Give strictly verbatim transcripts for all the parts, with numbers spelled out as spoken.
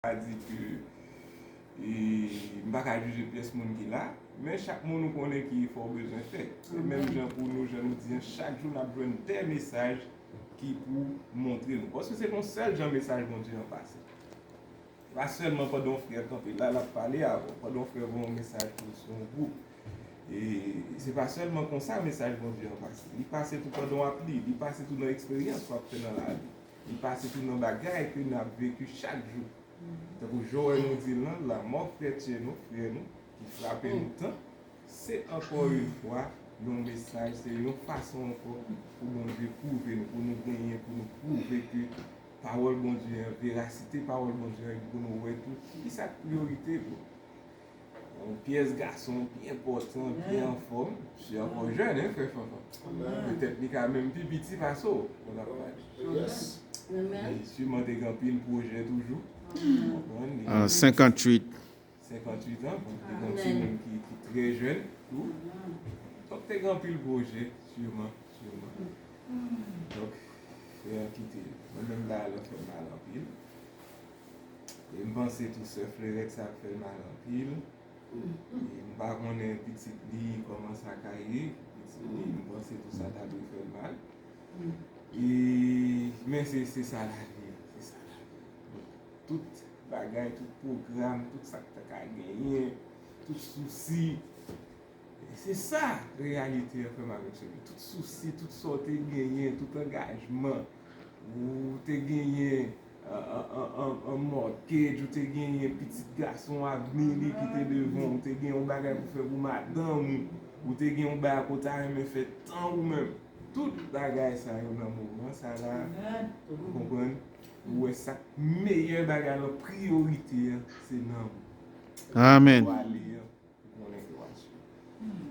pa di ke, e, m pa ka jije pyès moun ki la, men chak moun ou konnen ki efò w bezwen fè. Se menm jan pou nou, jan nou di an, chak jou n ap jwenn de mesaj ki pou montre nou. Paske se yon sèl jan mesaj Bondye an pase. Se pa sèlman pandan yon frè kanpe la, l ap pale avè w, pandan yon frè voye yon mesaj pou sou yon gwoup. E se pa sèlman konsa mesaj Bondye an pase. Li pase tou pandan w ap li, li pase tou nan eksperyans w ap fè nan lavi. Li pase tou nan bagay ke n ap veki chak jou. Tankou Joël nou di l lan, lanmò frè tchè nou, frè nou, ki frape nou tan, se ankò yon fwa yon mesaj, se yon fason ankò pou Bondye pwouve nou, pou nou genyen, pou nou pwouve ke pawòl Bondye an, verasite pawòl Bondye an, epi pou nou wè tou ki sa k priyorite pou nou. Yon pyès gason ki enpòtan, byen anfòm, misye ankò jèn, hein, frè Fanfan. Petèt li ka menm pi piti pase w, mwen ap pale. Li siman te gen anpil pwojè toujou. Konprann? Li an senkanntuit. Senkanntuit an, bon, li gen yon timoun ki, ki trè jèn tou. Donk, te gen anpil pwojè, siman, siman. Donk, frè an kite. Mwen menm, bagay la fè m mal anpil. E m panse tou sè Fleurette sa ap fè l mal anpil. E m pa konnen pitit li kòman sa ka ye. Pitit li, m panse tou sa ta dwe fè l mal. E, men se, se sa lavi an, se sa lavi an. Donk, tout bagay, tout pwogram, tout sa k ta ka genyen, tout sousi, e se sa reyalite an, frè m avèk sè m yo. Tout sousi, tout sa w te genyen, tout angajman, ou te genyen an, an, an, an, an mortgage, ou te genyen pitit gason avni li ki te devan w, ou te gen yon bagay pou fè pou madanm ou, ou te gen yon bagay ke w ta renmen fè tan ou menm. Tout bagay sa yo nan moman sa la, ou konprann? Ou wè sa k meyè bagay lan, priyorite an, se nan ou. Amèn. Ou ale an, ou konnen ke w asire.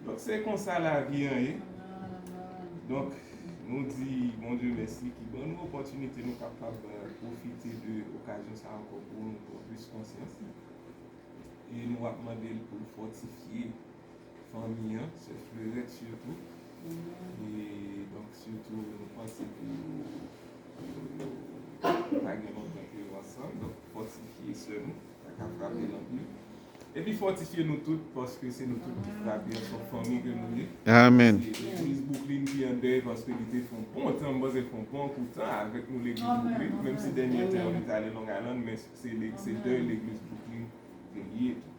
Donk, se konsa lavi an ye. Donk, nou di Bondye mèsi ki ban nou opòtinite nou kapab, eh, pwofite de okazyon sa a ankò pou nou pran plis konsyans. E nou ap mande l pou l fòtifye fanmi an, sè Fleurette sitou. E donk, sitou, nou panse ke yo, yo, yo pa gen lontan ke yo ansanm. Donk, fòtifye sè nou, sa ka frape l anpil. Epi fòtifye nou tout, paske se nou tout ki frape an, se yon fanmi ke nou ye. Amèn. Se legliz Brooklyn ki an dèy, paske li te fè yon bon tan, m panse l fè yon bon kou tan avèk nou legliz Brooklyn, menm si dènye tan yo li t ale Long Island, men se le-, se de legliz Brooklyn ke li ye tou.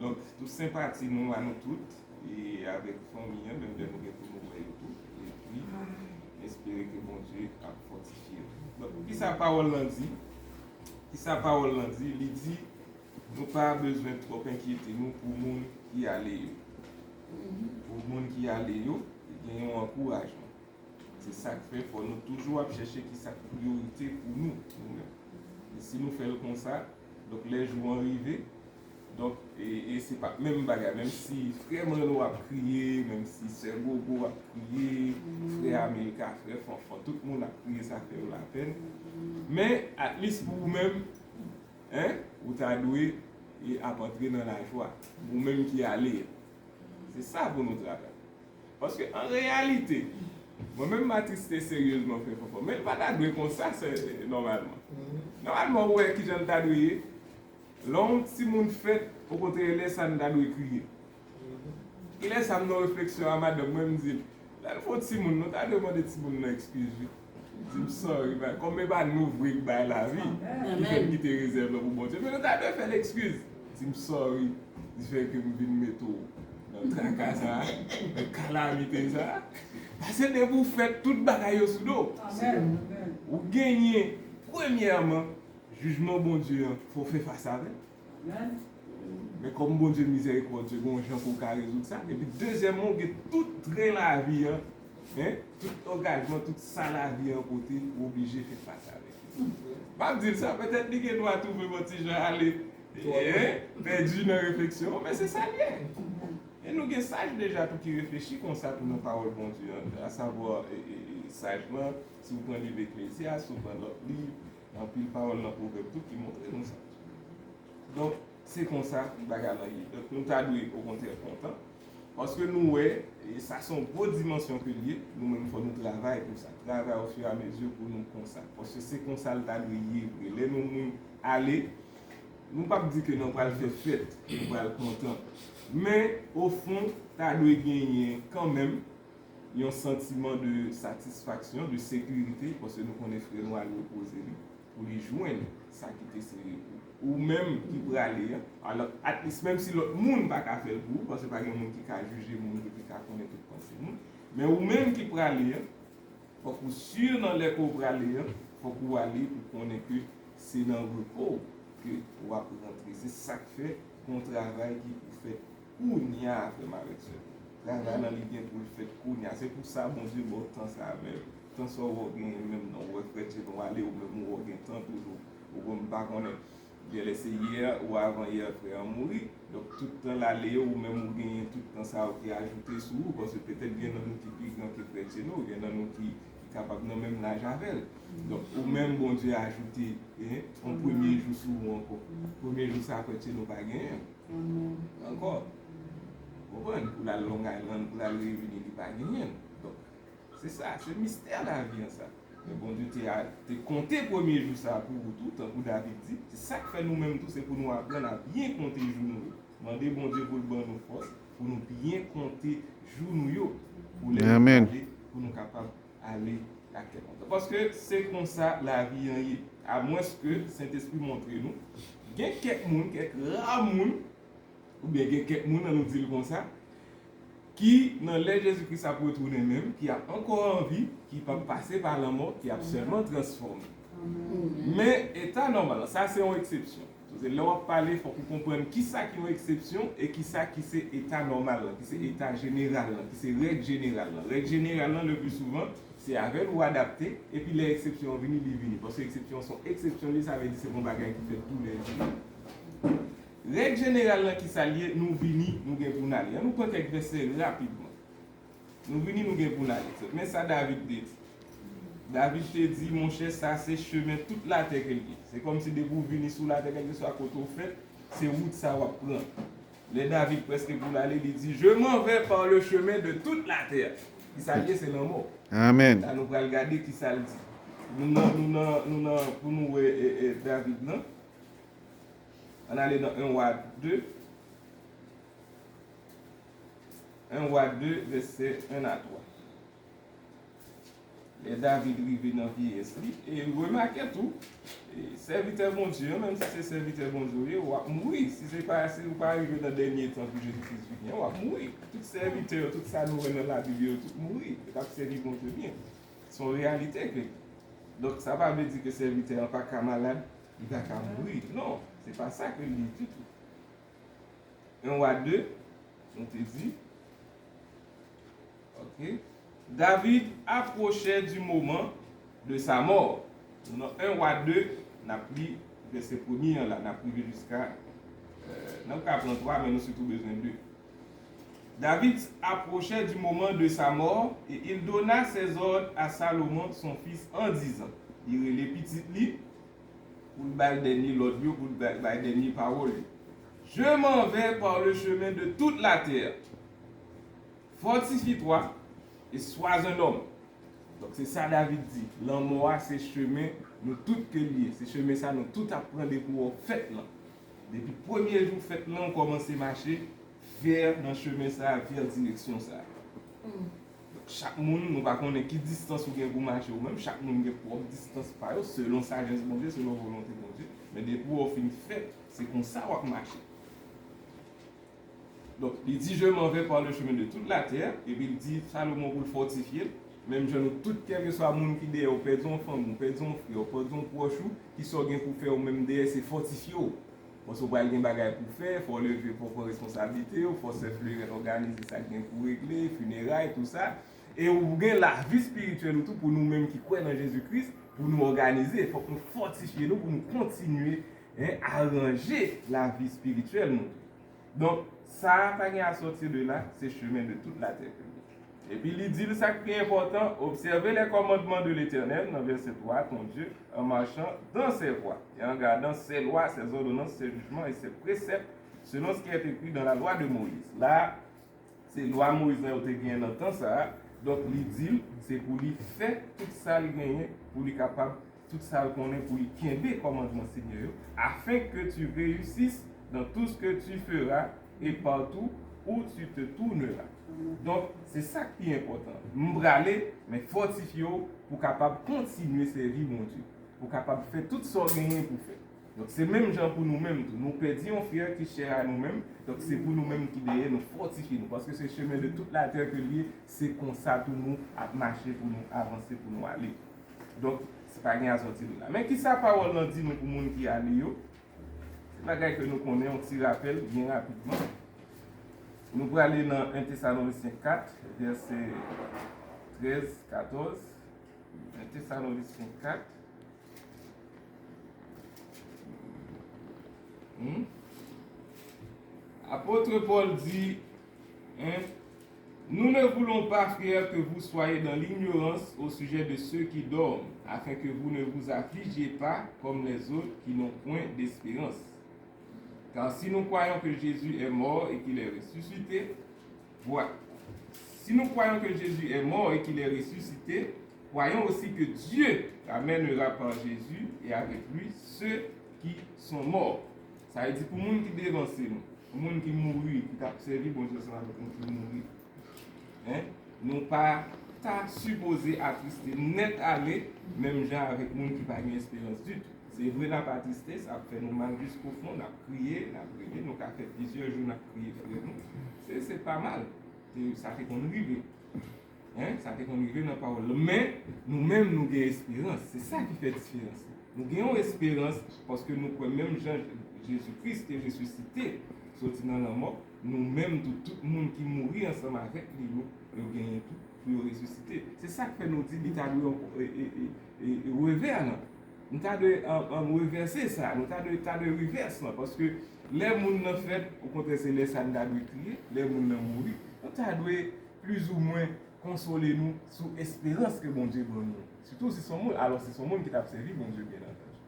Donk, tout senpati nou a nou tout, e avèk fanmi an, menm lè nou gen pou nou wè yo tou. Epi, espere ke Bondye ap fòtifye nou. Donk, kisa pawòl lan di? Kisa pawòl lan di? Li di, nou pa bezwen twòp enkyete nou pou moun ki ale yo. Pou moun ki ale yo, gen yon ankourajman. Se sa k fè fò nou toujou ap chèche ki sa k priyorite pou nou, nou menm. E si nou fè l konsa, donk lè jou an rive, donk, e, e se pa menm bagay, menm si frè Manno ap kriye, menm si sè Gogo ap kriye, frè America, frè Fanfan, tout moun ap kriye, sa fè yo lapèn. Men, at least pou ou menm, hein, ou ta dwe, e, ap antre nan lajwa. Ou menm ki ale a. Se sa pou nou travay. Paske an reyalite, mwen menm m atriste seryezman, frè Fanfan. Men l pa ta dwe konsa, se nòmalman. Nòmalman, ou wè kijan l ta dwe ye. Lè yon timoun fèt, okontrè, lè sa a n ta dwe kriye. E lè sa a m nan refleksyon a madanm mwen, m di l, lè l fè yon timoun, nou ta dwe mande timoun nan eskiz, wi. Di m sorry, man. Kòm e pa nou vre k bay lavi, ki fè n kite rezèv lan pou Bondye. Men nou ta dwe fè l eskiz. Di m sorry, di fè ke m vin mete w nan traka sa, nan kalamite sa. Paske depi w fèt, tout bagay yo sou do w. Ou genyen, premyèman, jijman Bondye an, fò w fè fas avè l. Men kòm Bondye mizèrikòdye, gen yon jan pou w ka rezoud sa. Epi dezyèmman, ou gen tout tren lavi an, hein, tout angajman, tout sa lavi an pote, ou oblije fè fas avè l. M ap di l sa, petèt li gen dwa twouve m yon ti jan ale, hein, pèdi nan refleksyon, men se sa l ye. E nou gen saj deja tou ki reflechi konsa tou nan pawòl Bondye an, asavwa, e, e, e, saj lan, si w pran liv Eklezyas, si w pran lòt liv, anpil pawòl nan Pwovèb tou ki montre nou sa. Donk, se konsa bagay lan ye. Donk, nou ta dwe, okontrè, kontan. Paske nou wè, e sa se yon gwo dimansyon ke l ye, nou menm fò nou travay pou sa. Travay ofiramezi pou nou konsa. Paske se konsa l ta dwe ye vre. Lè nou moun ale, Nou p ap di ke nou pral fè fèt, nou pral kontan. Men, ofon, ta dwe genyen kanmenm yon santiman de satisfaksyon, de sekirite, paske nou konnen frè nou al repoze li, pou li jwenn sa ki te se repo. Ou menm ki prale a, alò, at least, menm si lòt moun pa ka fè l pou ou, paske pa gen moun ki ka jije moun, ki ka konnen tout panse moun, men ou menm ki prale a, fòk ou si nan lè ke w prale a, fòk ou ale pou konnen ke se nan repo ke w ap rantre. Se sa k fè gon travay ki pou fèt kounya, frè m avèk sè m. Travay lan li gen pou l fèt kounya. Se pou sa Bondye ba w tan sa a menm. Tan sa w wè w genyen menm nan. Ou wè frè Tcheno ale, ou menm ou wè w gen tan toujou. Ou konn, m pa konnen. Genlè se yè ou avan yè frè an mouri. Donk, tout tan l ale yo, ou menm ou genyen tout tan sa yo ki ajoute sou ou, paske petèt gen nan nou ki pi gran ke frè Tcheno, gen nan nou ki, ki kapab nan menm laj avè l. Donk, ou menm, Bondye ajoute, en, yon premye jou sou ou ankò. Premye jou sa a, frè Tcheno pa genyen l ankò. Konprann? Pou l al Long Island, pou l al revini, li pa genyen l. Donk, se sa, se mistè lavi an sa. Men Bondye te, a, te konte premye jou sa a pou ou tou, tankou David di. Se sa k fè nou menm tou, se pou nou aprann a byen konte jou nou yo. Mande Bondye pou l ban nou fòs, pou nou byen konte jou nou yo. Pou lè nou prale, pou nou kapab ale lakay kontan. Paske se konsa lavi an ye. Amwenske Sentespri montre nou, gen kèk moun, kèk ra moun, oubyen gen kèk moun, ann nou di l konsa, ki, nan lè Jezi Kris ap retounen menm, ki ap ankò an vi, ki p ap pase pa lanmò, ki ap sèlman transfòme. Men eta nòmal lan, sa se yon eksepsyon. Se lè w ap pale, fòk ou konprann kisa ki yon eksepsyon e kisa ki se eta nòmal lan, ki se eta jeneral lan, ki se règ jeneral lan. Règ jeneral lan, le pli souvan, se avè l ou adapte, epi lè eksepsyon an vini, li vini. Paske eksepsyon an se yon eksepsyon li ye, sa vle di se pa yon bagay ki fèt toulèjou. Règ jeneral lan, kisa l ye? Nou vini, nou gen pou n ale. Ann nou pran kèk vèsè rapidman. Nou vini, nou gen pou n ale. Men sa David te di. David te di, monchè, sa se chemen tout latè ke l ye. Se kòmsi depi w vini sou latè, kèlkeswa kote w fèt, se wout sa w ap pran. Lè David prèske pou l ale, li di, je m'en vais par le chemin de toute la terre. Kisa l ye? Se lanmò. Amèn. La, nou pral gade kisa l di. Nou nan, nou nan, nou nan, pou nou wè, e, e, David lan. Ann ale nan en Wa de. En Wa de, vèsè en a twa. Lè David rive nan vyeyès li, e remake tou, e sèvitè Bondye an, menm si se sèvitè Bondye w ye, w ap mouri. Si se pa, si ou pa rive nan dènye tan pou Jezi Kris vini an, w ap mouri. Tout sèvitè yo, tout sa nou wè nan Labib yo, tout mouri. Yo t ap sèvi Bondye byen. Se yon reyalite ke. Donk, sa pa vle di ke sèvitè an pa ka malad, li pa ka mouri. Non, se pa sa ke l ye ditou. En Wa de, nou te di. Ok. David approchait du moment de sa mort. Nou nan en Wa de, n ap li vèsè premye an la, n ap rive jiska, euh, n ap ka pran twa, men nou sitou bezwen de. David approchait du moment de sa mort, et il donna ses ordres à Salomon, son fils, en disant, li rele pitit li, pou l bay dènye lòd yo, pou l bay, bay dènye pawòl yo. Je m'en vais par le chemin de toute la terre. Fortifie-toi et sois un homme. Donk, se sa David di. Lanmò a, se chemen nou tout ke l ye. Se chemen sa nou tout ap pran depi w fèt lan. Depi premye jou fèt lan, ou kòmanse mache vè nan chemen sa, vè direksyon sa. Donk, chak moun, nou pa konnen ki distans ou gen pou mache ou menm, chak moun gen pwòp distans pa yo, selon sajès Bondye, selon volonte Bondye. Men depi w fin fèt, se konsa w ap mache. Donk, li di, je m'en vais par le chemin de toute la terre, epi l di Salomon pou l fòtifye l. Menm jan nou tout, kèlkeswa moun ki dèyè w, pèdi yon fanmi w, pèdi yon frè w, pèdi yon pwòch ou, kisa w gen pou fè ou menm dèyè, se fòtifye w. Paske w pral gen bagay pou fè, fò w leve, fò w pran responsablite w, fò sè Fleurette òganize sa k gen pou regle, fineray, tou sa. E ou gen lavi espirityèl ou tou pou nou menm ki kwè nan Jezi Kris, pou nou òganize, fòk nou fòtifye nou pou nou kontinye, en, aranje lavi espirityèl nou tou. Donk, sa a pa gen à sortir de là, se chemin de toute la terre ke l ye. Epi li di l sa k pi enpòtan, observez les commandements de l'Éternel, nan vèsè twa, ton Dieu, en marchant dans ses voies, et en gardant ses lois, ses ordonnances, ses jugements et ses préceptes, selon ce qui est écrit dans la loi de Moïse. La, se lwa Moyiz lan yo te genyen nan tan sa a. Donk, li di l, se pou li fè tout sa l genyen pou li kapab tout sa l konnen pou l kenbe kòmandman Senyè yo, afin que tu réussisses dans tout ce que tu feras et partout où tu te tourneras. Donk, se sa k pi enpòtan. M prale, men fòtifye w pou w kapab kontinye sèvi Bondye, pou w kapab fè tout sa w genyen pou fè. Donk, se menm jan pou nou menm tou. Nou pèdi yon frè ki chè a nou menm, donk se pou nou menm ki dèyè nou fòtifye nou, paske se chemin de toute la terre ke l ye, se konsa tou nou ap mache pou nou avanse, pou nou ale. Donk, se pa gen a sòti de la. Men kisa pawòl lan di nou pou moun ki ale yo? Se bagay ke nou konnen, yon ti rapèl, byen rapidman. Nou prale nan en Tesalonisyen kat, vèsè trèz, katòz. En Tesalonisyen kat. Hmm? Apôtre Paul dit, hein, nous ne voulons pas, frères, que vous soyez dans l'ignorance au sujet de ceux qui dorment, afin que vous ne vous affligiez pas comme les autres qui n'ont point d'espérance. Car si nous croyons que Jésus est mort et qu'il est ressuscité, voilà. Si nous croyons que Jésus est mort et qu'il est ressuscité, croyons aussi que Dieu ramènera par Jésus et avec lui ceux qui sont morts. Sa vle di pou moun ki devanse nou, pou moun ki mouri, ki t ap sèvi Bondye ansanm avèk nou ki mouri, en, nou pa ta sipoze atriste nèt ale, menm jan avèk moun ki pa gen esperans ditou. Se vre, n ap atriste, sa ap fè nou mal jiskofon, n ap kriye, n ap rele, nou ka fè plizyè jou n ap kriye frè nou. Se, se pa mal. Se, sa te konn rive. En, sa te konn rive nan pawòl la. Men, nou menm, nou gen esperans. Se sa ki fè diferans la. Nou gen yon esperans paske nou kwè menm jan Jezi Kris te resisite, soti nan lanmò, nou menm tou, tout moun ki mouri ansanm avèk li yo, yo genyen tou pou yo resisite. Se sa k fè nou di li ta dwe ankò, e, e, e, e, e, revè nan. Nou ta dwe, an, an, revèse sa. Nou ta dwe, ta dwe revèse lan. Paske lè moun nan fèt, okontrè, se lè sa n ta dwe kriye. Lè moun nan mouri, nou ta dwe plizoumwen konsole nou sou esperans ke Bondye ban nou. Sitou si se yon moun, alò si se yon moun ki t ap sèvi Bondye, byen antandi.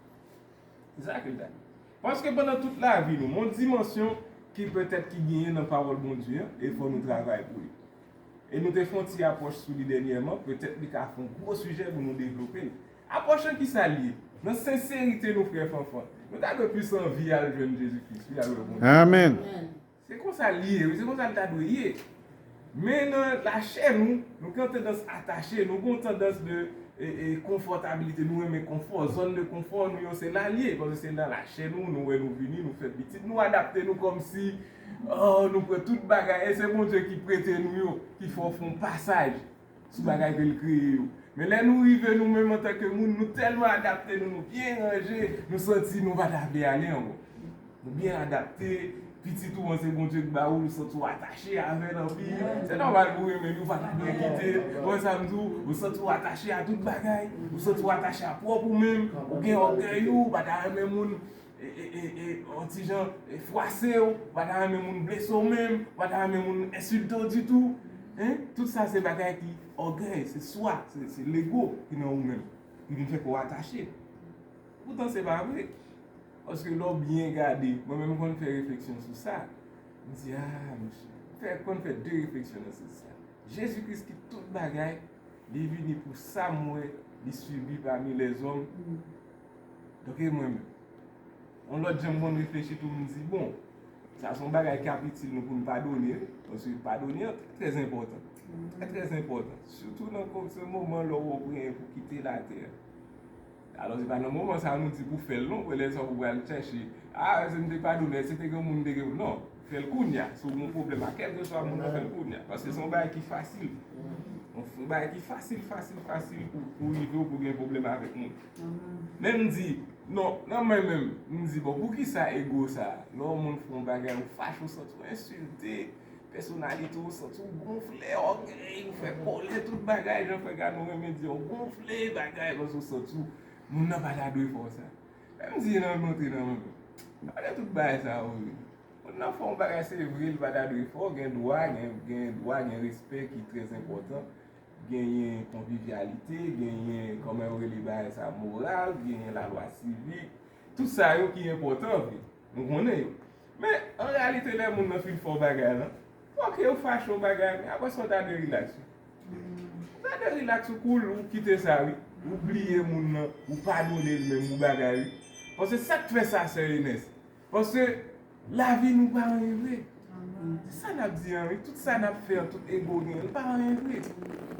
Se sa ke l ta di. Paske pandan tout lavi nou, yon dimansyon ki petèt ki genyen nan pawòl Bondye an, e fò nou travay pou li. E nou te fè yon ti apwòch sou li dènyèman, petèt li ka fè yon gwo sijè pou nou devlope l. Apwòch lan kisa l ye? Nan senserite nou, frè Fanfan, nou ta dwe plis anvi al jwenn Jezi Kris, wi, al wè Bondye. Amèn. Se konsa l ye, wi, se konsa l ta dwe ye. Men nan lachè nou, nou gen yon tandans atache, nou gen yon tandans de, e, e, konfòtabilite, nou renmen konfò, zòn de konfò nou yo, se la l ye, paske se nan lachè nou, nou wè nou vini, nou fè pitit, nou adapte nou kòmsi, oh, nou pran tout bagay, e se Bondye ki prete nou yo, ki fè w fè yon pasaj sou bagay ke l kreye yo. Men lè nou rive nou menm antanke moun, nou tèlman adapte nou, nou byen ranje, nou santi nou pa ta vle ale ankò. Nou byen adapte, pitit ou an se Bondye k ba ou, ou santi w atache avè l anpil. Se nòmal pou w renmen l, ou pa ta dwe kite l. Ou wè sa m di w, ou santi w atache a tout bagay, ou santi w atache a pwòp ou menm, ou gen ògèy ou, ou pa ta renmen moun e, e, e, e, yon ti jan, e, fwase w, ou pa ta renmen moun blese w menm, ou pa ta renmen moun ensilte w ditou. Hein? Tout sa se bagay ki ògèy, se swa, se, se lego ki nan ou menm, ki vin fè kò w atache. Poutan se pa vre. Paske lè w byen gade, mwen menm m konn fè refleksyon sou sa. M di, ah, mesye, m fè, konn fè de refleksyon nan sans sa. Jezi Kris ki tout bagay, li vini pou sa m wè li sibi pami lèzòm. Donk, e mwen menm? Yon lòt jan m konn reflechi tou, m di, bon, sa se yon bagay k ap itil nou pou n padone, wi, paske padone an trè, trè enpòtan. Trè, trè enpòtan. Sitou nan ko-, se moman lè w ap preye pou kite latè a. Alò, se pa nan moman sa a nou di pou fè l non, pou lè sa ou pral chèche. Ah, si m te padone, si te gen moun m te gen, non, fè l kounye a. Si w gen yon pwoblèm a kèlkeswa moun nan, fè l kounye a. Paske se yon bagay ki fasil. Yon bagay ki fasil, fasil, fasil pou, pou rive ou pou gen pwoblèm avèk moun. Men m di, non, nan mwen menm, m di, bon, poukisa ego sa a? Lè yon moun fè yon bagay, ou fache, ou santi w ensilte, pèsonalite w, ou santi w gonfle, ògèy, ou fè kòlè, tout bagay, jan frè Gano renmen di, ou gonfle bagay, paske ou santi w, moun nan pa ta dwe fè w sa. Men m di, nan montre nan mwen menm. Gade tout bagay sa yo, wi. Moun nan fè yon bagay, se vre, li pa ta dwe fè w, gen dwa, gen, gen dwa, gen respè ki trè enpòtan. Genyen konvivyalite, genyen, kòman yo rele bagay sa, moral, genyen lalwa sivik. Tout sa yo ki enpòtan vre. Nou konnen yo. Men, an reyalite, lè moun nan fin fè w bagay lan, ok, ou fache w bagay, men apre sa, ou ta dwe rilaks, wi. Ou ta dwe rilaks, ou cool, ou kite sa, wi. Ou bliye moun nan, ou padone l menm, ou bagay, wi. Paske sa k fè sa, sè Enès? Paske lavi nou pa anyen vre. Se sa n ap di an, wi. Tout sa n ap fè an, tout ego gen, li pa anyen vre.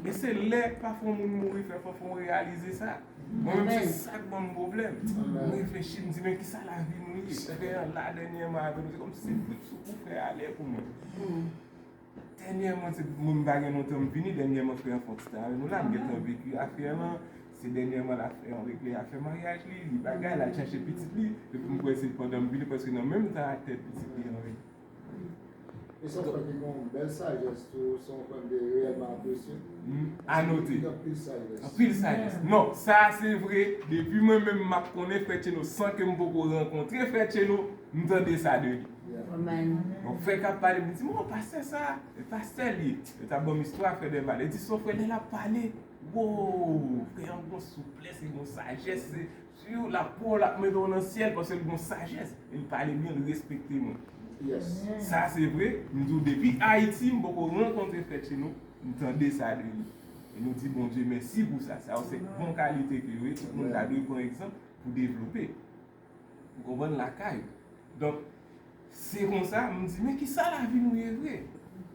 E se lè pafwa yon moun mouri, fè, fè, fè w reyalize sa. Mwen menm, se sa k ban m pwoblèm. Mwen reflechi, m di, men kisa lavi nou ye? Frè an la dènyèman avè nou, se kòmsi se bouch sou kou frè ale pou mwen. Dènyèman, se mwen, m pa gen lontan m vini, dènyèman frè an fè yon ti tan avè nou la, m gentan veki afè lan. Se dènyèman l ap fè, regle afè maryaj li, li bagay, l al chache pitit li, epi m kwè se pandan m vini, paske nan menm tan ak tèt pitit li an, wi. E sa fè ke gen yon bèl sajès tou, se yon pwen de reyèlman apresye. Anote. Anpil sajès. Anpil sajès. Non, sa se vre. Depi mwen menm m ap konnen frè Tcheno, san ke m poko rankontre frè Tcheno, m tande sa de li. Donk, frè k ap pale, m di, "Bon, pastè sa, e pastè li." Yo t ap ban m istwa frè Dèval. Li di, "Son frè, lè l ap pale, wow, frè an gon souplès, li gon sajès, se, si l ap pran w, l ap mete w nan syèl, paske l gon sajès, e l pale byen, l respekte moun." Sa se vre, m di w, depi Ayiti, m poko rankontre frè Tcheno, m tande sa de li. E nou di Bondye mèsi pou sa. Sa yo se bon kalite ke yo ye, tout moun ta dwe pran egzanp pou devlope. Ou konprann, lakay ou. Donk, se konsa, m di, men kisa lavi nou ye vre?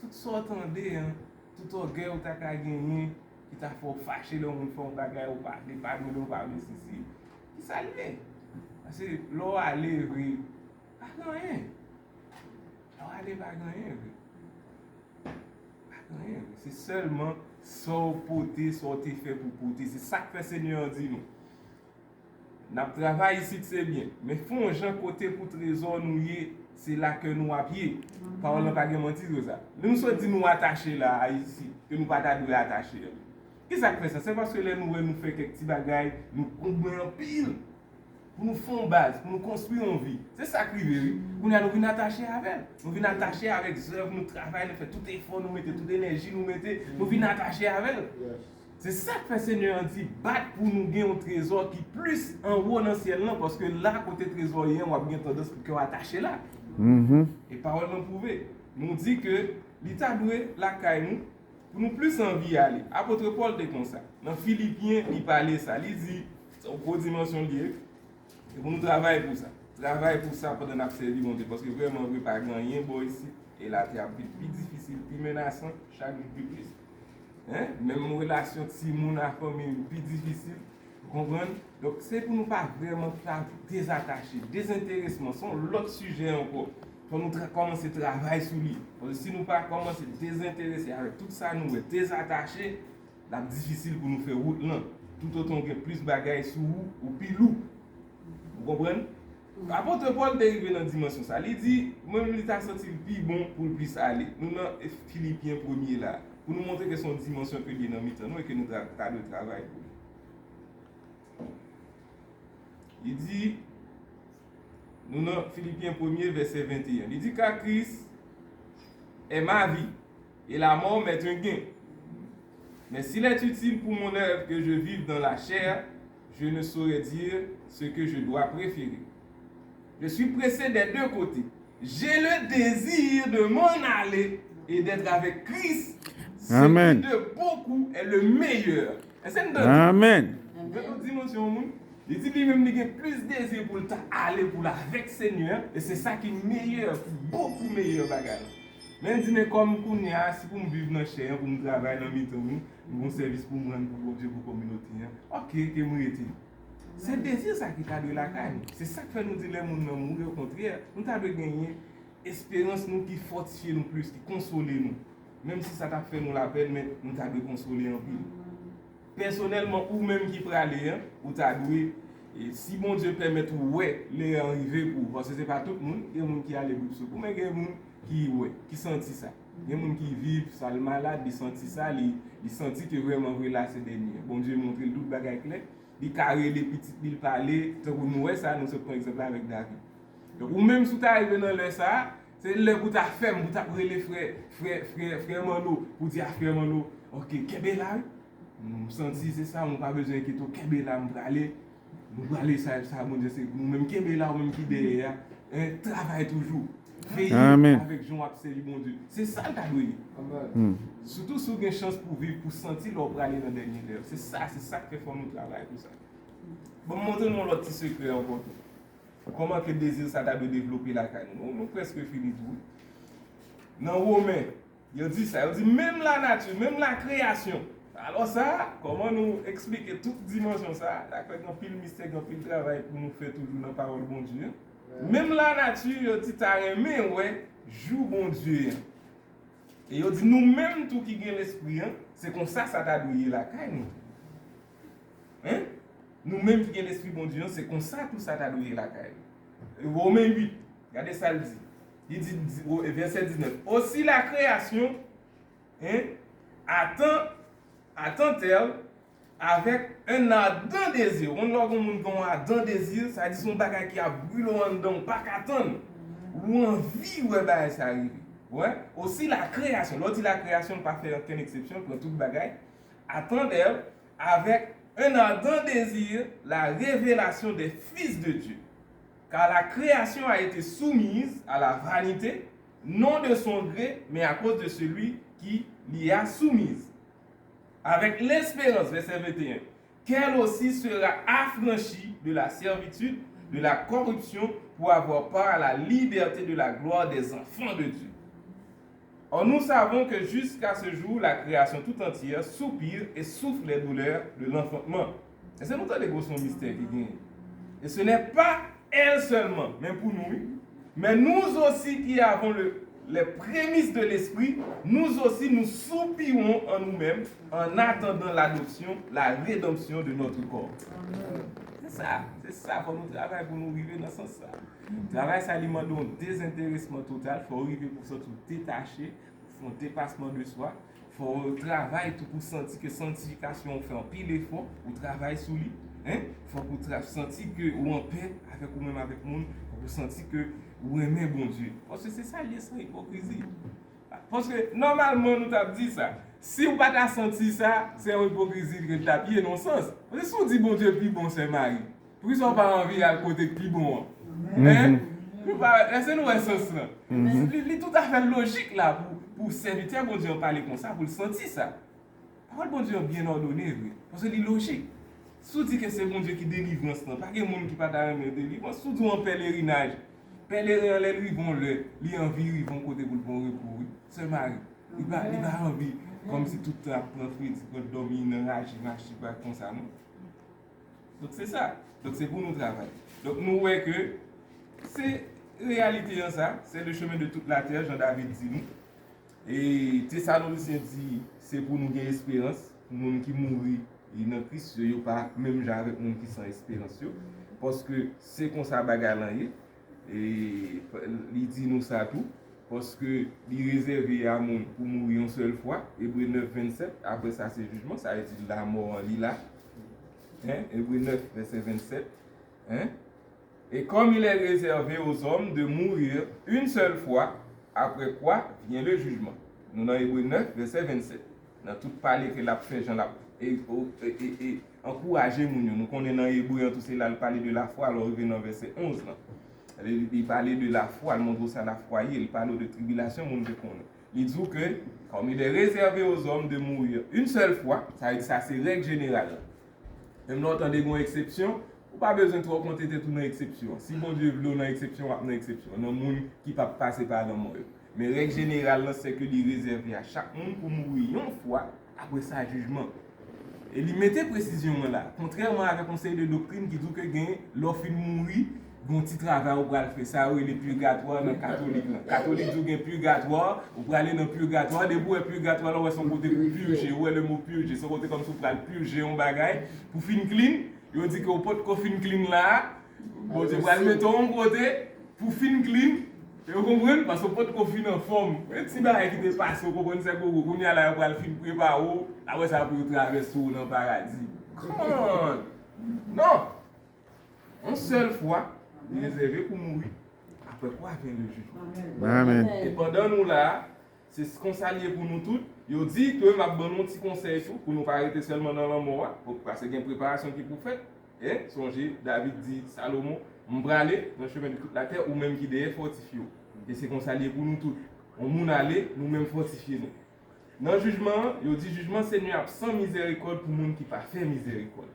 Tout sa w tande an, tout ògèy ou ta ka genyen, ki ta fè w fache lè yon moun fè yon bagay, ou pa vle padone, ou pa vle sesi. Kisa l ye? Paske lè w ale vre, pa gen anyen. Lè w ale, pa gen anyen vre. Pa gen anyen vre. Se sèlman sa w pote, sa w te fè pou pote. Se sa k fè Senyè an di nou. N ap travay isit, se byen. Men fè yon jan kote pou trezò nou ye, se la kè nou ap ye. Pawòl lan pa gen manti sou sa. Nou sot di nou atache la a isit, ke nou pa ta dwe atache a. Kisa k fè sa? Se paske lè nou wè nou fè kèk ti bagay, nou konbren anpil. Pou nou fè yon baz, pou nou konstwi yon vi. Se sa k rive, wi. Kounye a, nou vin atache avè l. Nou vin atache avèk zèv nou, travay nou fè, tout efò nou mete, tout enèji nou mete, nou vin atache avè l. Se sa k fè Senyè an di, bat pou nou gen yon trezò ki plis anwo nan syèl lan, paske la kote trezò ye an, w ap gen tandans pou kè w atache la. E pawòl lan pwouve nou di ke li ta dwe lakay nou pou nou plis anvi ale. Apot Pòl te konsa. Nan Filipyen, li pale sa. Li di, se yon gwo dimansyon li ye. E pou nou travay pou sa. Travay pou sa pandan n ap sèvi Bondye. Paske vrèman vre, pa gen anyen bò isit e latè ap vin pi difisil, pi menasan, chak jou pi plis. Hein? Menm relasyon timoun a fanmi pi difisil. Ou konprann? Donk, se pou nou pa vrèman ka dezatache. Dezenteresman, se yon lòt sijè ankò. Fò nou tra-, kòmanse travay sou li. Paske si nou pa kòmanse dezenterese avèk tout sa nou wè, dezatache, l ap difisil pou nou fè wout lan, toutotan w gen plis bagay sou ou, ou pi lou. Ou konprann? Apot Pòl te rive nan dimansyon sa. Li di, mwen menm, li ta santi l pi bon pou l plis ale. Nou nan Filipyen premye la. Pou nou montre ke se yon dimansyon ke li ye nan mitan nou e ke nou ta, ta dwe travay pou li. Li di, nou nan Filipyen premye, vèsè venteyen. Li di, car Christ est ma vie, et la mort m'est un gain. Mais s'il est utile pour mon œuvre que je vive dans la chair, je ne saurais dire ce que je dois préférer. Je suis pressé des deux côtés. J'ai le désir de m'en aller et d'être avec Christ, ce qui de beaucoup est le meilleur. Èske n tande? Amen. Gade yon dimansyon moun. Li di li menm li gen plis dezi pou l ta ale pou l avèk Senyè an, e se sa ki meyè, bokou meyè bagay la. Men l di, men kòm kounye a, si pou m viv nan chè an, pou m travay nan mitan nou, m gon sèvis pou m rann pou Bondye, pou kominote an. Oke, ke m rete. Se dezi sa ki ta dwe lakay nou. Se sa k fè nou di lè moun nan mouri, okontrè, nou ta dwe genyen esperans nou ki fòtifye nou plis, ki konsole nou. Menm si sa t ap fè nou lapèn, men nou ta dwe konsole anpil. Pèsonèlman, ou menm ki prale an, ou ta dwe, e, si Bondye pèmèt ou wè lè an rive pou ou, paske se pa tout moun, gen moun ki ale bout sou kou, men gen moun ki wè, ki santi sa. Gen moun ki viv sa, l malad, li santi sa, li, li santi ke vrèman vre la se dènye an. Bondye montre l tout bagay klè, li ka rele pitit li, l pale, tankou nou wè sa, nou sot pran egzanp la avèk David. Donk, ou menm, si w ta rive nan lè sa a, se lè pou w ta fèm, pou w ta rele frè, frè, frè, frè Manno, pou di a frè Manno, oke, kenbe la, wi. M santi se sa, ou pa bezwen enkyete w, kenbe la, m prale. Nou prale sa, sa, Bondye, se nou menm, kenbe la, ou menm ki dèyè a. Hein, travay toujou. Veye avèk jan w ap sèvi Bondye. Se sa l ta dwe ye. Sitou si w gen chans pou viv, pou santi lè w prale nan dènye lè yo. Se sa, se sa k fè fò nou travay pou sa. Bon, m montre nou yon lòt ti sekrè ankò tou. Kòman ke dezi sa ta dwe devlope lakay nou? Nou, nou prèske fini tou, wi. Nan Women, yo di sa, yo di menm lanati, menm lakreyasyon. Alò sa, kòman nou eksplike tout dimansyon sa? Dakò, gen anpil mistè, gen anpil travay pou nou fè toujou nan pawòl Bondye. Menm lanati, yo di ta renmen wè jou Bondye an. E yo di nou menm tou ki gen lespri an, se konsa sa ta dwe ye lakay nou. Hein? Nou menm ki gen lespri Bondye an, se konsa tou sa ta dwe ye lakay nou. Women uit, gade sa l di. Li di, di- o- vèsè diznèf. Aussi la création, hein, attend, attend-elle avec un ardent désir. Ou konn lè w gen yon moun gen yon ardent désir, sa di se yon bagay ki ap brile w anndan, ou pa ka tann. Ou anvi wè bagay sa rive. Wè, aussi la création. Lè w di la création, l pa fè okenn eksepsyon, l pran tout bagay. Attend-elle avec un ardent désir la révélation des fils de Dieu. Car la création a été soumise à la vanité, non de son gré, mais à cause de celui qui l'y a soumise. Avec l'espérance, verset vingt et un, qu'elle aussi sera affranchie de la servitude, de la corruption, pour avoir part à la liberté de la gloire des enfants de Dieu. Or, nous savons que jusqu'à ce jour, la création tout entière soupire et souffre les douleurs de l'enfantement. Èske nou tande gwo se yon mistè ki genyen? Et ce n'est pas elle seulement, men pou nou, wi. Mais nous aussi qui avons le, les prémices de l'esprit, nous aussi nous soupirons en nous-mêmes en attendant l'adoption, la rédemption de notre corps. Se sa, se sa, fò nou travay pou nou rive nan sans sa. Travay sa, li mande yon dezenteresman total, fò w rive pou w santi w detache, pou w fè yon depasman de swa, fò w travay tou pou w santi ke sanktifikasyon ou fè anpil efò, ou travay sou li, hein? Fòk ou tra- santi ke ou anpè avèk ou menm avèk moun, fòk ou santi ke ou renmen Bondye. Paske se sa l ye san ipokrizi. Paske nòmalman nou t ap di sa. Si w pa ta santi sa, se yon ipokrizi ke l t ap ye nan yon sans. Paske si w di Bondye pi bon, sè Mari, poukisa w pa anvi al kote k pi bon an? Hein? Nou pa, èske nou wè sans lan? Li, li toutafè lojik la pou, pou sèvitè Bondye an pale konsa, pou l santi sa. Pawòl Bondye an byen òdone vre, paske li lojik. Si w di ke se Bondye ki delivrans lan, pa gen moun ki pa ta renmen delivrans. Si w di w an pèlerinaj, pèleren an lè l rive yon lè, li anvi rive yon kote pou l pran repo, wi. Sè Mari, li pa, li pa anvi kòmsi tout tan ap pran fredi, pran dòmi nan raje, mache pa konsa, non. Donk se sa. Donk se pou nou travay. Donk nou wè ke se reyalite an sa, c'est le chemin de toute la terre, jan David di nou. E Tesalonisyen di, se pou nou gen esperans. Moun ki mouri nan Kris yo, yo pa menm jan avèk moun ki san esperans yo. Paske se konsa bagay lan ye. E li di nou sa tou. Paske li rezève a moun pou mouri yon sèl fwa. Ebre nèf vennsèt, apre sa se jijman, sa vle di lanmò an li la. Hein? Ebre nèf, vèsè vennsèt. Hein? Et comme il est réservé aux hommes de mourir une seule fois, après quoi vient le jugement. Nou nan Ebre nèf, vèsè vennsèt. Nan tout pale ke l ap fè, jan l ap e, o- e, e, e, ankouraje moun yo. Nou konnen nan Ebre an tou, se la l pale de lafwa, lè w rive nan vèsè onz lan. Li, li pale de lafwa, l montre w sa lafwa ye, li pale w de tribilasyon, moun te konnen. Li di w ke, comme il est réservé aux hommes de mourir une seule fois, sa vle di sa se règ jeneral la. Menm lè w tande gen yon eksepsyon, ou pa bezwen twò konte tèt ou nan eksepsyon an. Si Bondye vle w nan eksepsyon, w ap nan eksepsyon an. Nan moun ki p ap pase pa lanmò yo. Men règ jeneral lan, se ke li rezève a chak moun pou mouri yon fwa, apre sa jijman. E li mete presizyon an la, kontrèman avèk yon seri de doktrin ki di w ke gen, lè w fin mouri, gen yon ti travay ou pral fè. Sa yo rele pirgatwa nan katolik lan. Katolik di w gen pirgatwa, ou prale nan pirgatwa, depi w wè pirgatwa la, w wè se yon kote pou pirje, ou wè le mo pirje, se yon kote kòmsi w pral pirje yon bagay, pou fin clean, yo di ke w potko fin clean la a, Bondye pral mete w yon kote pou fin clean, e w konprann, paske w potko fin anfòm. E ti bagay ki te pase, w konprann, sè Gogo, kounye a la yo pral fin prepare w, apre sa pou yo travèse w nan paradi. Come on! Non! Yon sèl fwa, li rezève pou mouri. Après quoi vient le jugement. Amen. E pandan nou la a, se konsa l ye pou nou tout. Yo di ke m ap ban nou yon ti konsèy tou, pou nou pa rete sèlman nan lanmò a, pou, paske gen preparasyon ki pou fèt. E sonje, David di Salomon, M prale nan chemen de toute la terre, ou menm ki dèyè, fòtifye w. E se konsa l ye pou nou tout. Yon moun ale, nou menm fòtifye nou. Nan jijman an, yo di jijman Senyè ap san mizèrikòd pou moun ki pa fè mizèrikòd.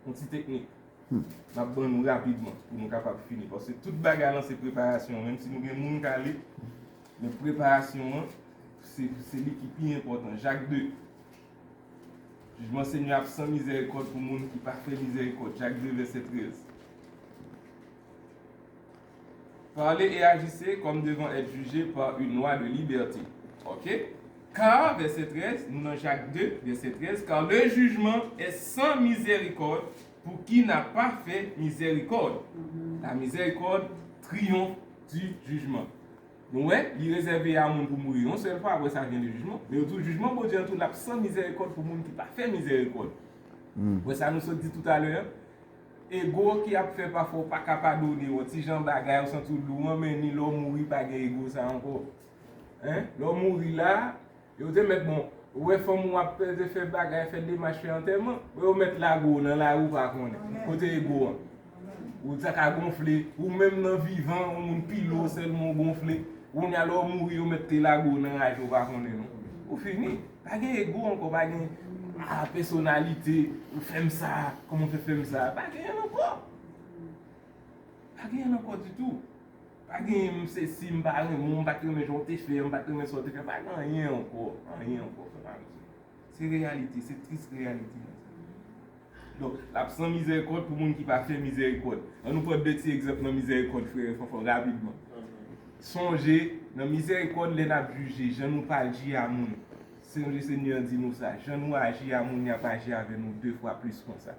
Yon ti teknik. M ap ban nou rapidman pou nou kapab fini. Paske tout bagay lan se preparasyon. Menm si nou gen moun k ale, men preparasyon an, se, se li ki pi enpòtan. Jak de. Jijman Senyè ap san mizèrikòd pou moun ki pa fè mizèrikòd. Jak de, vèsè trèz. Parlez et agissez comme devant être jugés par une loi de liberté. Ok? Car, vèsè trèz, nou nan Jak de, vèsè trèz, car le jugement est sans miséricorde pour qui n'a pas fait miséricorde. La miséricorde triomphe du jugement. Nou wè, li rezève a moun pou mouri yon sèl fwa, apre sa vyen le jijman. Men yo di w jijman Bondye an tou, l ap san mizèrikòd pou moun ki pa fè mizèrikòd. Wè sa nou sot di toutalè a? Ego ki ap fè pafwa w pa ka padone w, yon ti jan bagay, ou santi w lou an, men ni lè w mouri, pa gen ego sa ankò. Hein? Lè w mouri la, yo te mèt, bon, ou wè fanm ou ap peze fè bagay, fè demach, fè antèman, yo mèt lage w nan lari, ou pa konnen. Kote ego an? Ou ta ka gonfle, ou menm nan vivan, yon moun pile w sèlman ou gonfle. Kounye a lè w mouri, yo mèt te lage w nan raje, ou pa konnen non. Ou fini. Pa gen ego ankò, pa gen, ah, pèsonalite, ou fè m sa, kòman w fè fè m sa? Pa gen ankò. Pa gen ankò ditou. Pa gen m sesi, m pa renmen w, m pa t renmen jan w te fè, m pa t renmen sa w te fè. Pa gen anyen ankò, anyen ankò, frè m ak sè. Se reyalite, se tris reyalite. Donk, l ap san mizèrikòd pou moun ki pa fè mizèrikòd. Ann nou pran de ti egzanp nan mizèrikòd, frè Fanfan, rapidman. Sonje, nan mizèrikòd, lè n ap jije, jan nou pa aji a moun. Sonje Senyè an di nou sa, jan nou aji a moun, y ap aji avè nou de fwa plis konsa.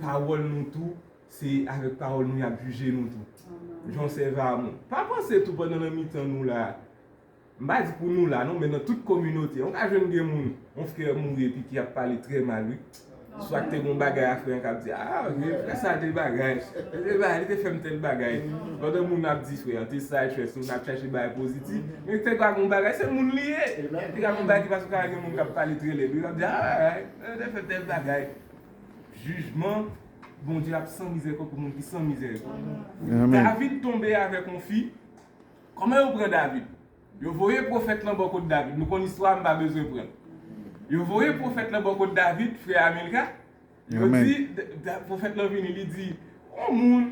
Pawòl nou tou, se avèk pawòl nou y ap jije nou tou. Jan w sèvi a moun. Pa panse tou pandan nan mitan nou la, m pa di pou nou la non, men nan tout kominote, ou ka jwenn gen moun, yon frè mouri epi ki ap pale trè mal, wi. Swa k te gon bagay a frè an k ap di, ah, frè sa te bagay, li te bagay, li te fè m tèl bagay. Pandan moun ap di frè an te saj, frè, si moun ap chache bagay pozitif, men te ka gon bagay, se moun li ye. Te ka gon bagay ki pase, ka gen moun k ap pale trè lèd, wi, k ap di, ah, bagay, li te fè tèl bagay. Jijman Bondye ap san mizèrikòd pou moun ki san mizèrikòd. David tonbe avèk yon fi. Kòman yo pran David? Yo voye pwofèt lan bò kot David. Nou konn istwa a, m pa bezwen pran l. Yo voye pwofèt lan bò kot David, frè Amilka. Yo di, pwofèt lan vini, li di, yon moun,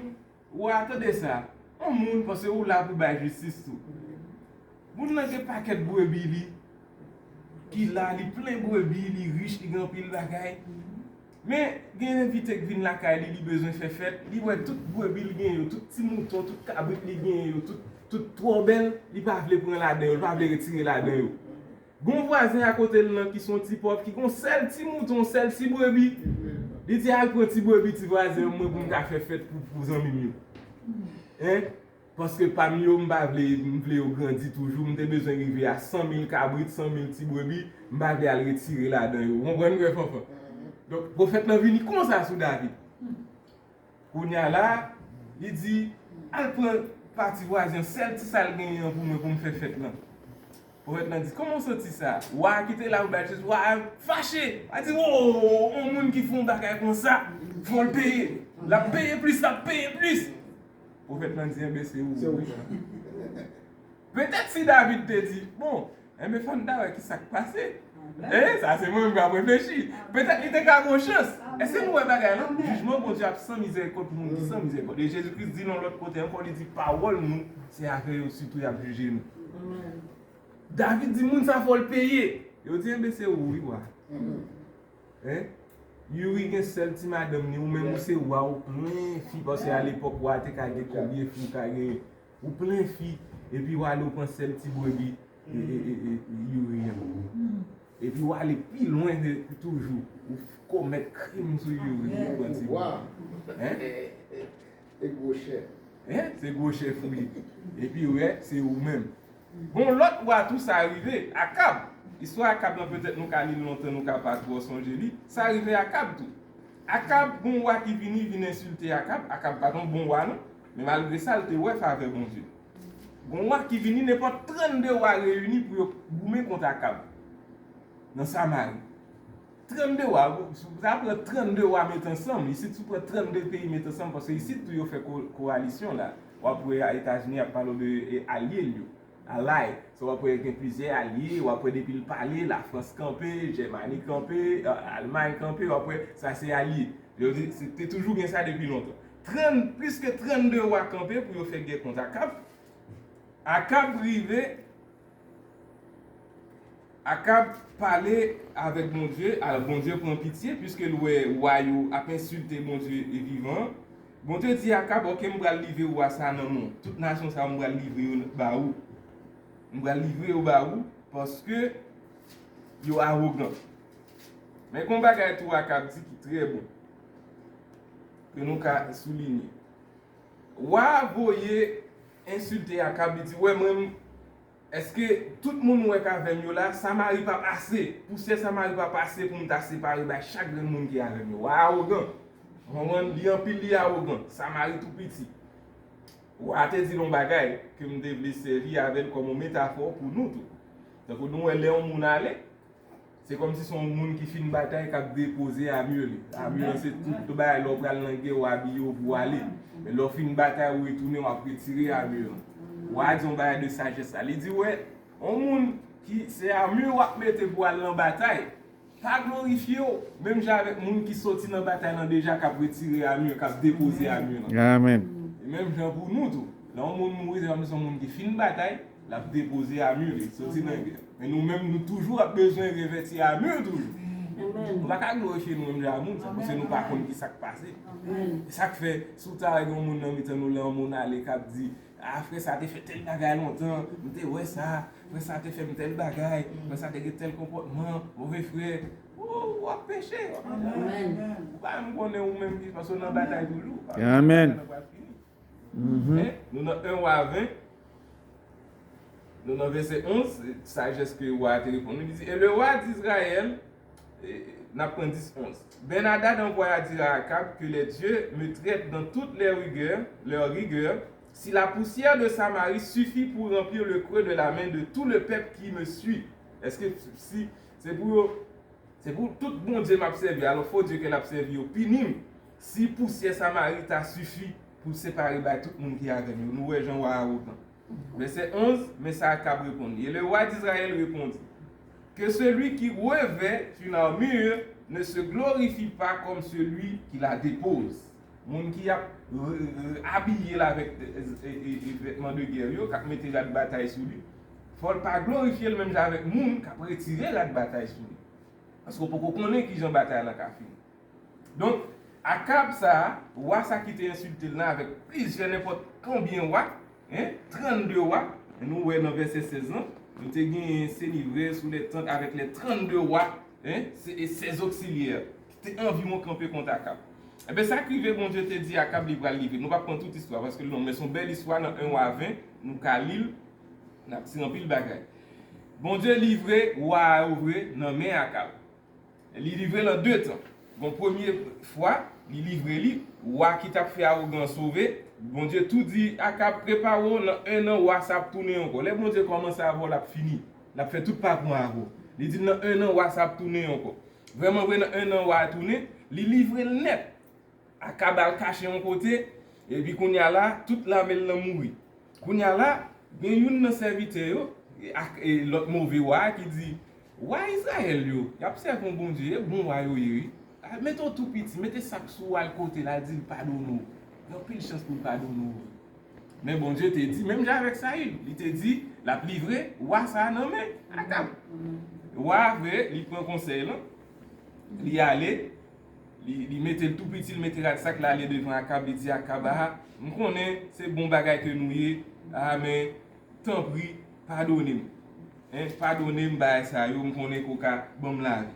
wa, tande sa, yon moun, paske ou la pou bay jistis tou. Moun nan gen pakèt brebi li, ki la, li plen brebi, li rich, li gen anpil bagay. Men, gen envite k vin lakay li, li bezwen fè fèt, li wè tout brebi l gen yo, tout ti mouton, tout kabrit li gen yo, tout, tout twòbèl, li pa vle pran ladan yo, li pa vle retire ladan yo. Gon vwazen akote l lan ki se yon ti pòv, ki gon sèl ti mouton, sèl ti brebi. Li di, al pran ti brebi ti vwazen an mwen pou m ka fè fèt pou, pou zanmi m yo. Hein? Paske pa m yo, m pa vle, m vle yo grandi toujou. M te bezwen rive a san mil kabrit, san mil ti brebi. M pa vle al retire ladan yo. Ou konprann, frè Fanfan? Donk, pwofèt lan vini konsa sou David. Kounye a la, li di, al pran pa ti vwazen an, sèl ti sa l genyen an pou mwen, pou m fè fèt lan. Pwofèt lan di, kòman w santi sa? Wa a ki te la pou bay jistis, wa a fache. Li di, wo, yon moun ki fè yon bagay konsa, fò l peye. L ap peye plis, l ap peye plis. Pwofèt lan di, enben, se ou. Se ou. Petèt si David te di, bon, enben, fò n ta wè ki sa k pase. E, sa se mwen menm k ap reflechi. Petèt li te ka gon chans. Èske nou wè bagay lan? Jijman Bondye ap san mizèrikòd pou moun ki san mizèrikòd. E Jezi Kris di nan lòt kote ankò, li di, pawòl nou, se avè yo sitou y ap jije nou. David di, moun sa fò l peye. Yo di, enben, se ou, wi, wa. Hein? Youri gen sèl ti madanm ni, ou menm ou se wa, ou plen fi, paske alepòk wa te ka gen konbyen fi, ou ka gen, ou plen fi, epi w ale ou pran sèl ti brebi, e, e, e, e, Youri an. Epi w ale pi lwen de, toujou, ou komèt krim sou Youri, ou pran ti brebi. Hein? E gwo chèf. Hein? Se gwo chèf ou ye. Epi ou wè, se ou menm. Gon lòt wa tou sa rive, Akab. Istwa Akab lan petèt nou ka li l lontan, nou ka pa twò sonje li. Sa rive Akab tou. Akab, gon wa ki vini, vin ensilte Akab. Akab pa t yon bon wa non. Men malgre sa, l te wè favè Bondye. Gon wa ki vini, nenpòt trannde wa reyini pou yo goumen kont Akab. Nan Samari. Trannde wa, sa pran trannde wa met ansanm. Isit, si w pran trannde peyi met ansanm, paske isit tou yo fè ko- kowalisyon la. W ap wè Etazini ap pale de e, alye l yo, ally. So, w ap wè gen plizyè alye, w ap wè depi l pale, Lafrans kanpe, Jèmani kanpe, Almay kanpe, w ap wè sa se alye. Yo di, se te toujou gen sa depi lontan. Trant, plis ke trannde wa kanpe pou yo fè gè kont Akab. Akab rive, Akab pale avèk Bondye, alò Bondye pran pitye, piske l wè wa yo ap ensilte Bondye e vivan an. Bondye di Akab, oke, m pral livre wa sa nan men w. Tout nasyon sa yo, m pral livre yo ba ou. M pral livre yo ba ou, paske yo awogan. Men gen yon bagay tou Akab di ki trè bon, ke nou ka soulinye. Wa a voye ensilte Akab, li di, wè mwen, èske tout moun ou wè k avè m yo la, Samari pa pase, pousyè Samari pa pase pou m ta separe bay chak grenn moun ki avè m yo. Wa a awogan. Ou konprann? Li anpil, li awogan. Samari tou piti. Wa a te di l yon bagay ke m te vle sèvi avè l kòm yon metafò pou nou tou. Tankou nou wè lè yon moun ale, se kòmsi se yon moun ki fin batay k ap depoze ame li. Ame an se tout bagay, lè w pral nan gè, w abiye w pou w ale. Men lè w fin batay, ou retounen, w ap retire ame an. Wa a di yon bagay de sajès la. Li di, wè, yon moun ki se ame w ap mete pou al nan batay, pa glorifye w, menm jan avèk moun ki soti nan batay lan deja, k ap retire ame, k ap depoze ame lan. Amèn. E menm jan pou nou tou. Lè yon moun mouri, se kòmsi se yon moun ki fin batay, l ap depoze ame li, soti nan gè. Men nou menm, nou toujou ap bezwen revèti ame toujou. Nou pa ka glorifye nou menm jan a moun, sa, paske nou pa konn ki sa k pase. E sa k fè, si w ta wè gen yon moun nan mitan nou, lè yon moun ale k ap di, a, frè sa te fè tèl bagay lontan, m te wè sa, frè sa te fè m tèl bagay, frè sa te gen tèl konpòtman, move frè. Ou, w ap peche, w ap peche. Ou pa menm konnen ou menm ki, paske w nan batay toujou. Amèn. Sa nan pral fini. Men, nou nan en Wa ven, nou nan vèsè onz, sajès ke wa a te reponn nou, li di, et le roi d'Israël, e, n ap pran dis, onz. Benhadad envoya dire à Akab que les dieux me traitent dans toute leur rigueur, leur rigueur, si la poussière de Samarie suffit pour remplir le creux de la main de tout le peuple qui me suit. Èske si se pou yo, se pou tout bondye m ap sèvi, alò fo dye ke l ap sèvi yo pini m, si pousyè Samari ta sifi pou separe bay tout moun ki avè m yo? Nou wè jan wa a awogan. Vèsè onz, men sa Akab reponn li. Et le roi d'Israël répondit, que celui qui revêt une armure ne se glorifie pas comme celui qui la dépose. Moun ki ap re- re- abiye l avèk e, e, e, vètman de gè yo, k ap mete rad batay sou li, fò l pa glorifye l menm jan avèk moun k ap retire rad batay sou li. Paske w poko konnen kijan batay lan ka fini. Donk, Akab sa a, wa sa ki te ensilte l lan avèk plizyè nenpòt konbyen wa, en, trannde wa, nou wè nan vèsè sèz lan, nou te genyen Senivre sous les tentes avec les trannde wa, en, se- e sèz oksilyè, ki te anviwon kanpe kont Akab. Enben, sa k rive, Bondye te di Akab li pral livre. Nou p ap pran tout istwa, paske l long, men se yon bèl istwa nan en Wa ven, nou ka li l, n ap tire anpil bagay. Bondye livre wa a yo vre nan men Akab. Li livre l an de tan. Bon, premye fwa, li livre li, wa ki t ap fè awogan an sove. Bondye tou di Akab, prepare w, nan en an, wa sa ap tounen ankò. Lè Bondye kòmanse avè w, l ap fini. L ap fè tout pakou an avè w. Li di l, nan en an, wa sa ap tounen ankò. Vrèman vre, nan en an, wa a tounen, li livre l nèt. Akab al kache yon kote, epi kounye a la, tout lame l lan mouri. Kounye a la, gen youn nan sèvitè yo, e, ak, e, lòt move wa a ki di, wa Izrayèl yo, y ap sèvi yon Bondye, e bon wa yo ye, wi. Al mete w tou piti, mete sak sou w al kote l, al di l padone w. Gen anpil chans pou l padone w. Men Bondye te di, menm jan avèk Sayil, li te di, l ap livre wa sa a nan men Akab. Wa a vre, li pran konsèy lan, li ale, li, li mete l tou piti, li mete rad sak, l ale devan Akab, li di Akab, a, m konnen se bon bagay ke nou ye, a, men tanpri, padone m. En, padone m bagay sa yo, m konnen ke w ka ban m lavi.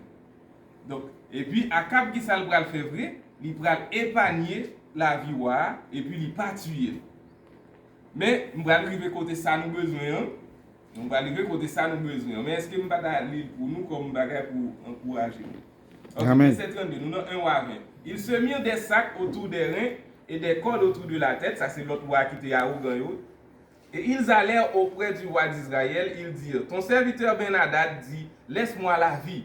Donk, epi Akab, ki sa l pral fè vre? Li pral epanye lavi wa a, epi li pa tiye l. Men, m pral rive kote sa nou bezwen an. M pral rive kote sa nou bezwen an. Men èske m pa ta li l pou nou kòm bagay pou ankouraje nou? Ok, vèsè trannde, nou nan en Wa ven. Ils se mirent des sacs autour des reins et des cordes autour de la tête. Sa se lòt wa ki te awogan yo. Et ils allèrent auprès du roi d'Israël, ils dirent, ton serviteur Ben-Hadad dit, laisse-moi la vie.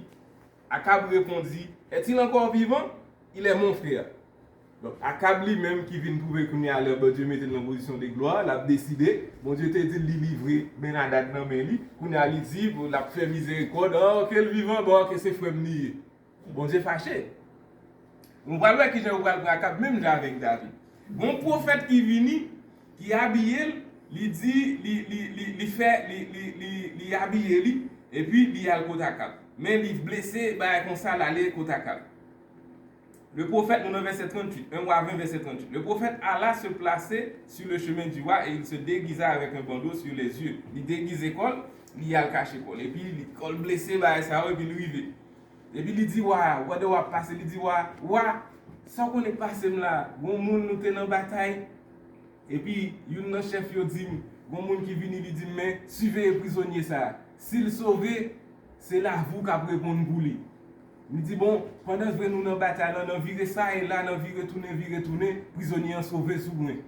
Akab répondit, est-il encore vivant? Il est mon frère. Donk, Akab li menm ki vin twouve kounye a lè Bondye mete l nan pozisyon de glwa, l ap deside, Bondye te di l li livre Bennadad nan men li, kounye a li di l ap fè mizerikòd, ah, ke l vivan, bon, ke se frè m li ye. Bondye fache. Nou pral wè kijan yo pral pran Akab menm jan avèk David. Gon pwofèt ki vini, ki abiye l, li di, li, li, li, li fè, li, li, li, li abiye li, epi li al kot Akab. Men li blese, bagay konsa, l ale kot Akab. Le prophète, nou nan vèsè tranntuit, en Wa ven, vèsè tranntuit. Le prophète alla se placer sur le chemin du roi et il se déguisa avec un bandeau sur les yeux. Li degize kò l, li al kache kò l. Epi li, kò l blese, bagay sa yo, epi li rive. Epi li di wa a, pandan w ap pase, li di wa a, wa, sa w konnen k pase m la, gon moun nou te nan batay, epi youn nan chèf yo di m, gon moun ki vini, li di m, men, siveye prizonye sa a. Si l sove, se lavi w k ap reponn pou li. Li di, bon, pandan vre nou nan batay lan, nan vire sa e la, nan vire tounen, vire tounen, prizonye an sove sou mwen.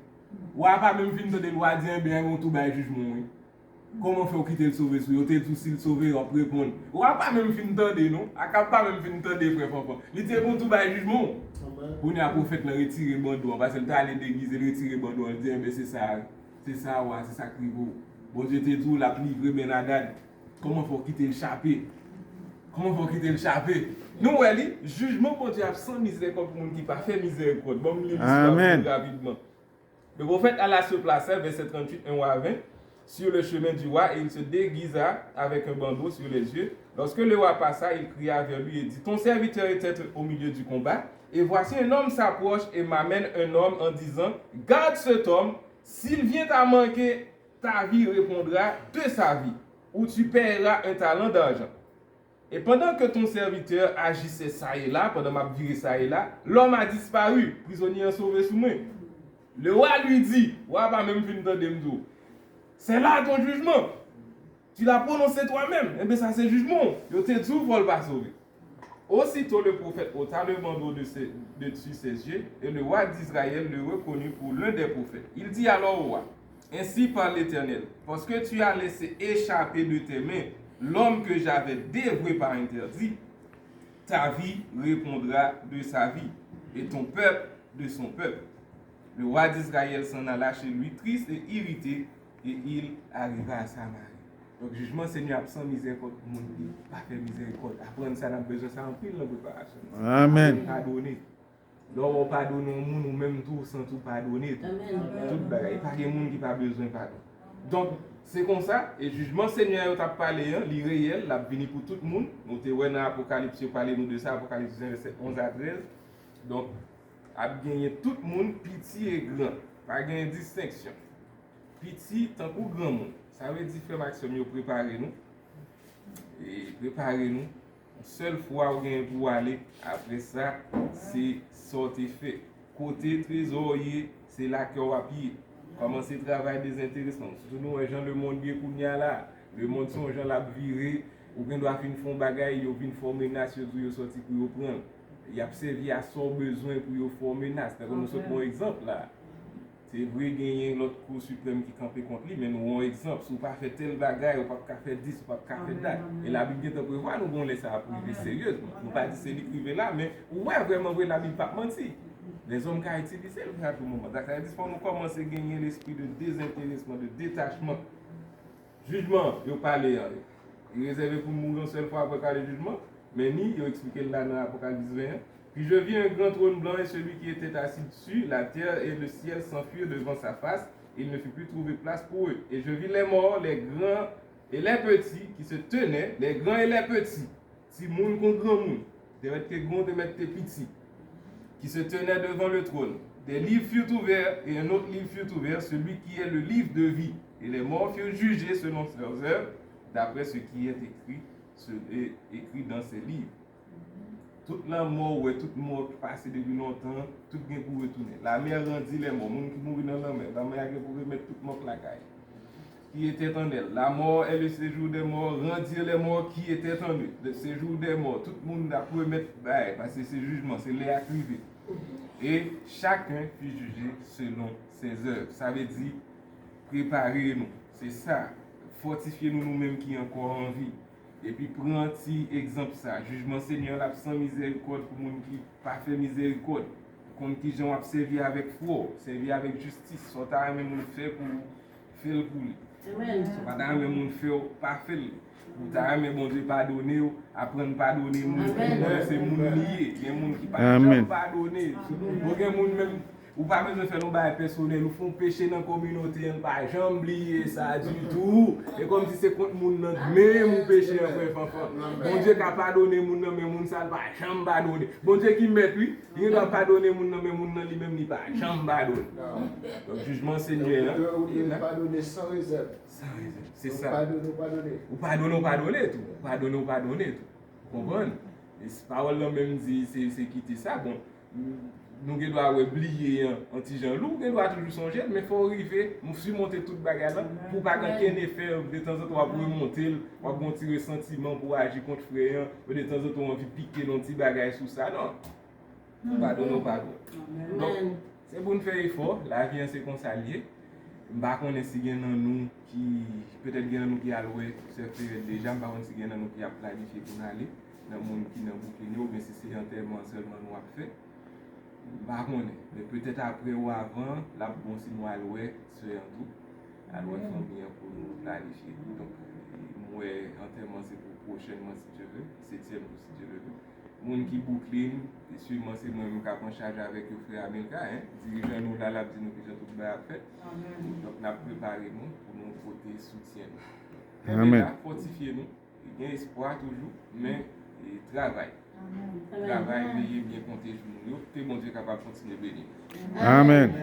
Wa a pa menm fin tande l, wa a di, enben, enben, w tou bay jijman w, wi. Kòman fè w kite l sove sou yo? Te di w si l sove, w ap reponn. Wa pa menm fin tande, non. Akab pa menm fin tande, frè Fanfan. Li te bon tou bay jijman w. Kounye a, pwofèt lan retire bando an, paske l t ale degize, l retire bando an, li di, enben, se sa, se sa, wa, se sa k rive w. Bondye te di w l ap livre Bennadad. Kòman fè w kite l chape? Kòman fè w kite l chape? Nou wè li, jijman Bondye ap san mizèrikòd pou moun ki pa fè mizèrikòd. Ban m li listwa pou nou rapidman. Le prophète alla se placer, verset trente-huit, en Wa ven, sur le chemin du roi et il se déguisa avec un bandeau sur les yeux. Lorsque le roi passa, il cria vers lui et dit, ton serviteur était au milieu du combat, et voici un homme s'approche et m'amène un homme en disant, garde cet homme, s'il vient à manquer, ta vie répondra de sa vie, ou tu paieras un talent d'argent. Et pendant que ton serviteur agissait ça et là, pandan m ap vire sa e la, l'homme a disparu, prizonye an sove sou mwen. Le roi lui dit, wa pa menm fin tande m di w, c'est là ton jugement, tu l'as prononcé toi-même, enben sa se jijman w, yo te di w fò l pa sove. Aussitôt le prophète ôta le bandeau de ses, de dessus ses yeux, et le roi d'Israël le reconnut pour l'un des prophètes. Il dit alors au roi, ainsi parle l'Éternel, parce que tu as laissé échapper de tes mains l'homme que j'avais dévoué par interdit, ta vie répondra de sa vie, et ton peuple de son peuple. Le roi d'Israël s'en alla chez lui triste et irrité, et il arriva à Samarie. Donk, jijman Senyè ap san mizèrikòd pou moun ki pa fè mizèrikòd. Aprann sa, n ap bezwen sa anpil nan preparasyon nou. Amèn. Padone. Lè w padone yon moun, ou menm tou, ou santi w padone tou. Tout bagay. Pa gen moun ki pa bezwen padon. Donk, se konsa, e jijman Senyè yo t ap pale an, li reyèl, l ap vini pou tout moun. Nou te wè nan Apokalips, yo pale nou de sa, Apokalips ven, vèsè onz a trèz. Donk, ap genyen tout moun, piti e gran. Pa genyen distenksyon. Piti tankou granmoun. Sa vle di, frè m ak sè m yo, prepare nou. E prepare nou. Yon sèl fwa ou genyen pou w ale. Apre sa, se sa w te fè. Kote trezò w ye, se la kè w ap ye. Kòmanse travay dezenteresman. Sitou nou wè jan lemonn ye kounye a la. Lemonn se yon jan l ap vire. Ou gen dwa fin fè yon bagay, yo vin fè w menas, yo di w yo sòti pou yo pran l. Y ap sèvi a sa w bezwen pou yo fè w menas. Tankou nou sot pran yon egzanp la. Se vre, genyen lòt Kou Siprèm ki kanpe kont li, men nou wè yon egzanp. Si w pa fè tèl bagay, ou p ap ka fè dis, ou p ap ka fè dat. E Labib gentan prevwa nou gen yon lè sa ap rive seryezman. Nou pa di se li k rive la, men ou wè vrèman vre Labib p ap manti. Lèzòm ka itilize l pou moman. Sa vle di fò nou kòmanse genyen lespri de dezenteresman, de detachman. Jijman yo pale an, li rezève pou mouri yon sèl fwa apre kale jijman, men ni yo eksplike l la nan Apokalips ven an. Puis je vis un grand trône blanc et celui qui était assis dessus, la terre et le ciel s'enfuirent devant sa face, et il ne fut plus trouvé place pour eux. Et je vis les morts, les grands et les petits, qui se tenaient, les grands et les petits, timoun kon granmoun, te mèt te gran, te mèt te piti, qui se tenaient devant le trône. Des livres furent ouverts, et un autre livre fut ouvert, celui qui est le livre de vie. Et les morts furent jugés selon leurs œuvres, d'après ce qui est écrit, ce- é- écrit dans ces livres. Tout lanmò, ou wè tout mò ki pase depi lontan, tout gen pou retounen. La mer rendit les morts, moun ki mouri nan lanmè, lanmè a gen pou remèt tout mò k lakay. Qui était en elle. La mort et le séjour des morts rendirent les morts qui étaient en eux. Le séjour des morts, tout moun ap remèt bay, paske se jijman, se lè a k rive. Et chacun fut jugé selon ses œuvres. Sa vle di, prepare nou. Se sa, fòtifye nou, nou menm ki ankò an vi. Epi pran ti egzanp sa, jijman Senyè l ap san mizèrikòd pou moun ki pa fè mizèrikòd. Konn kijan w ap sèvi avèk frè w, sèvi avèk jistis. Sa w ta renmen moun fè pou ou, fè l pou li. Sa w pa ta renmen moun fè w, pa fè l. Ou ta renmen Bondye padone w, aprann padone moun. Bondye se moun li ye. Gen moun ki pa janm padone. Bon, gen moun menm, ou pa bezwen fè l yon bagay pèsonèl, ou fè yon peche nan kominote an, l pa janm bliye sa ditou. E kòmsi se kont moun nan menm ou peche an, frè Fanfan. Bondye ka padone moun nan, men moun sa l pa janm padone. Bondye ki mèt, wi. Li gen dwa padone moun nan, men moun nan li menm li pa janm padone. Donk, jijman Senyè a, ou dwe padone san rezèv. San rezèv. Se sa. Padone, ou padone. Ou padone, ou padone tou. Ou padone, ou padone tou. Konprann? E si pawòl lan menm di, se, se kite sa, bon, nou gen dwa wè bliye an, an ti jan lou, ou gen dwa toujou sonje l, men fò w rive, nou simonte tout bagay lan, pou pa gen kenn efè, detanzantan w ap remonte l, w ap gen yon ti resantiman pou w aji kont frè an, ou detanzantan w anvi pike l yon ti bagay sou sa, non. Padone, padone. Donk, se pou n fè efò, lavi an se konsa l ye. M pa konnen si gen nan nou ki, petèt gen nan nou ki al wè sè Ferret deja, m pa konn si gen nan nou ki ap planifye pou n ale nan moun ki nan Brooklyn yo, oubyen si se antèman sèlman nou ap fè. M pa konnen, men petèt apre ou avan, l ap bon si nou al wè sè an tou, al wè fanmi an pou nou planifye. Donk, m wè antèman se pou pwochènman, si Dye vle, setyèm jou, si Dye vle. Moun ki Brooklyn, e swiman se mwen menm k ap an chaj avèk yo, frè Amilcar, en. Dirijan nou la, l ap di nou kijan tout bagay ap fèt. Donk, n ap prepare nou pou nou pote soutyen nou. Kenbe la, fòtifye nou, gen espwa toujou, men, e, travay. Travay, veye byen konte jou nou yo, ke Bondye kapab kontinye beni nou. Amèn.